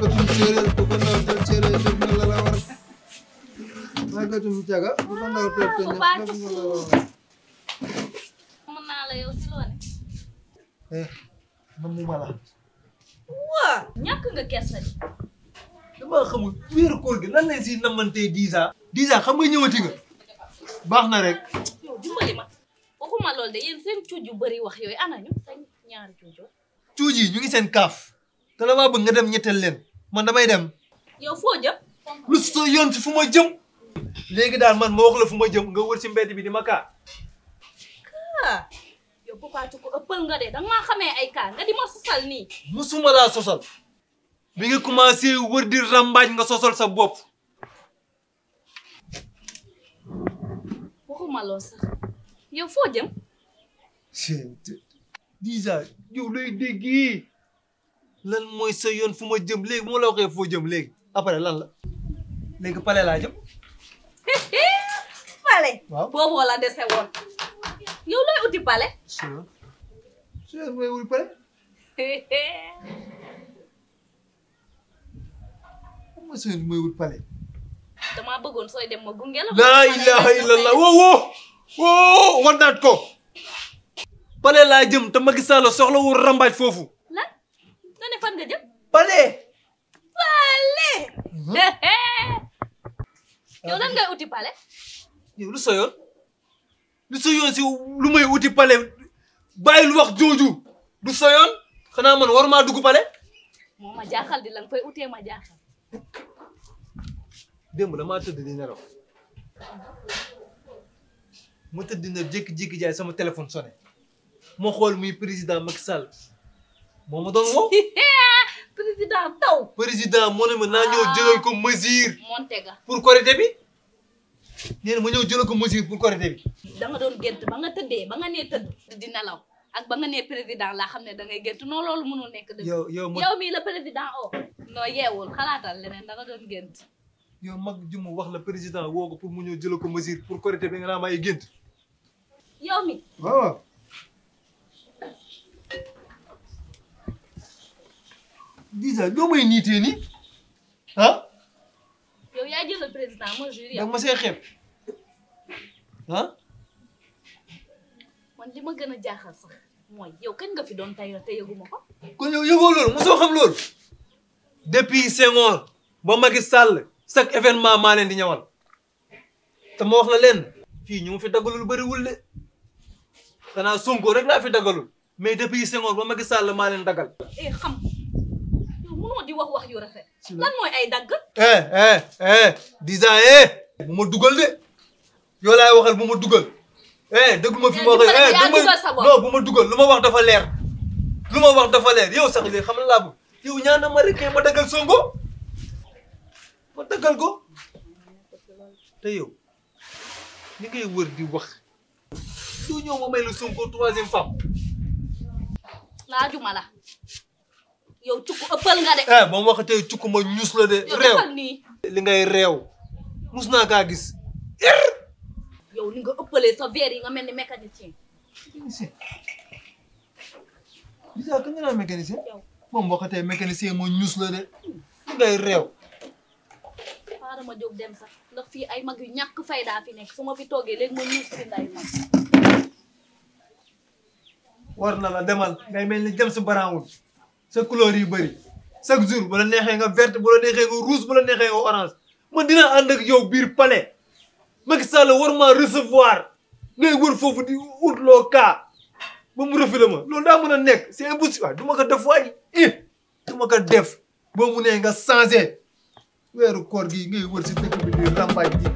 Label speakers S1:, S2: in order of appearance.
S1: màggatum séeréer bu ko ndaw jël séeréer def na la war màggatum caga bu ko ndaw toog te ñëpp def na la war
S2: mën naa la yow si loone
S1: man mu mala
S2: waa ñàkk nga kersa di
S1: dama xamul wéeru koor gi lan lañ si namantee 10 ans 10 ans xam nga ñëwati nga baax na rek
S2: yow dimbali ma waxuma loolu de yéen seen cuuj yu bëri wax yooyu anañu seen ñaari cuujoo
S1: cuuj yi ñu ngi seen kaaf te la maa bëgg nga dem ñetteel leen man damay dem
S2: yow foo jëm
S1: lu so yoon si fu ma jëm léegi daal man ma wax la fu ma jëm nga wër si mbedd bi di ma kaa
S2: yow Papa Thioukou ëppal nga de danga maa xamee ay kaa nga di ma sosal nii
S1: musuma laa sosal bi nga commencé wër di rambaaj nga sosal sa bopp
S2: waxuma lool sax yow foo jëm
S1: 10 ans yow looy dégg lan mooy sa yoon fu ma jëm léegi bu ma la waxee foo jëm léegi après lan la léegi pale laa jëm
S2: pale
S1: waaw
S2: booboo la dese woon yow looy uti pale
S1: sure mooy wul pale ma sa yoon mooy wul pale
S2: damaa bëggoon sooy dem ma gunge la
S1: laa ilaha illallah woo wannaat ko pale laa jëm te Macky Sall soxla wu rambaaj foofu
S2: lan nga ne fan nga jëm
S1: pale
S2: yow lan ngay uti pale
S1: yow lu sa yoon si lu may uti pale bàyyil wax jooju du sa yoon xanaa man war maa dugg pale
S2: moo ma jaaxal di la nga fay utee ma jaaxal
S1: démb damaa tëdd di nelaw ma tëdd di nelaw jékki-jékki jaay sama téléphone sonné ma xool muy président Macky Sall moo ma doon woo
S2: président taw
S1: président moo ne ma naa ñëw jëlal ko mesure
S2: Montega
S1: pour korité bi nee na ma ñëw jëlal ko mesure pour korité bi
S2: da nga doon gént ba nga tëddee ba nga nee tëdd di nelaw ak ba nga nee président laa xam ne da ngay gént non loolu mënul nekk dëgg yow mii la président o noo yeewul xalaatal leneen da nga doon gént
S1: yow mag ju mu wax la président woo ko pour mu ñëw jëlal ko mesure pour korité bi nga naa may gént
S2: yow mi
S1: waaw Disa loo may niitee nii ah
S2: yow yaa jëlal président mesure yow
S1: da ma see xeeb ah
S2: man li ma gën a jaaxal sax mooy yow kañ nga fi doon tayoo te yëguma ko
S1: kon yow yëgoo loolu mosoo xam loolu depuis Senghor ba Macky Sall chaque événement maa leen di ñëwal te ma wax la leen fii ñu ma fi daggalul bëriwul de xanaa Sonko rek laa fi daggalul mais depuis Senghor ba Macky Sall maa leen daggal
S2: xam yow mënoo di wax yu rafet lan mooy ay dagg
S1: Disa bu ma dugal de yow laay waxal bu ma dugal dëggu ma fi ma waxee non bu ma dugal lu ma wax dafa leer yow sax léegi xam na laa bëgg yow ñaan na ma rek ma daggal Sonko ma daggal ko te yow ni ngay wër di wax doo ñëw ma may la Sonko 3e femme
S2: laajuma la yow cukku ëppal nga de
S1: ba mu waxatee cukku ma ñuus la de réew li ngay réew mus naa kaa gis
S2: yow ni nga ëppalee sa verre yi nga mel ni mécanicien
S1: Disa ka nga naan mécanicien moom waxatee mécanicien moo ñuus la de li ngay réew
S2: xaaral ma jóg dem sax ndax fii ay mag yu ñàkk fayda fi nekk su ma fi toogee léegi ma ñuus fi nday mag
S1: war na la demal ngay mel ni jëm sa baraawul sa couleur yu bëri chaque jour bu la neexee nga verte bu la neexee nga rouge bu la neexee nga orange man dina ànd ak yow biir palais Macky Sall war maa recevoir ngay wër foofu di utloo kaa ba mu refilé ma loolu daa mën a nekk c'est impossible waaye du ma ko def waay du ma ko def boo mu nee nga changé weeru koor gi ngay wër si dëkk bi di rambaaj ji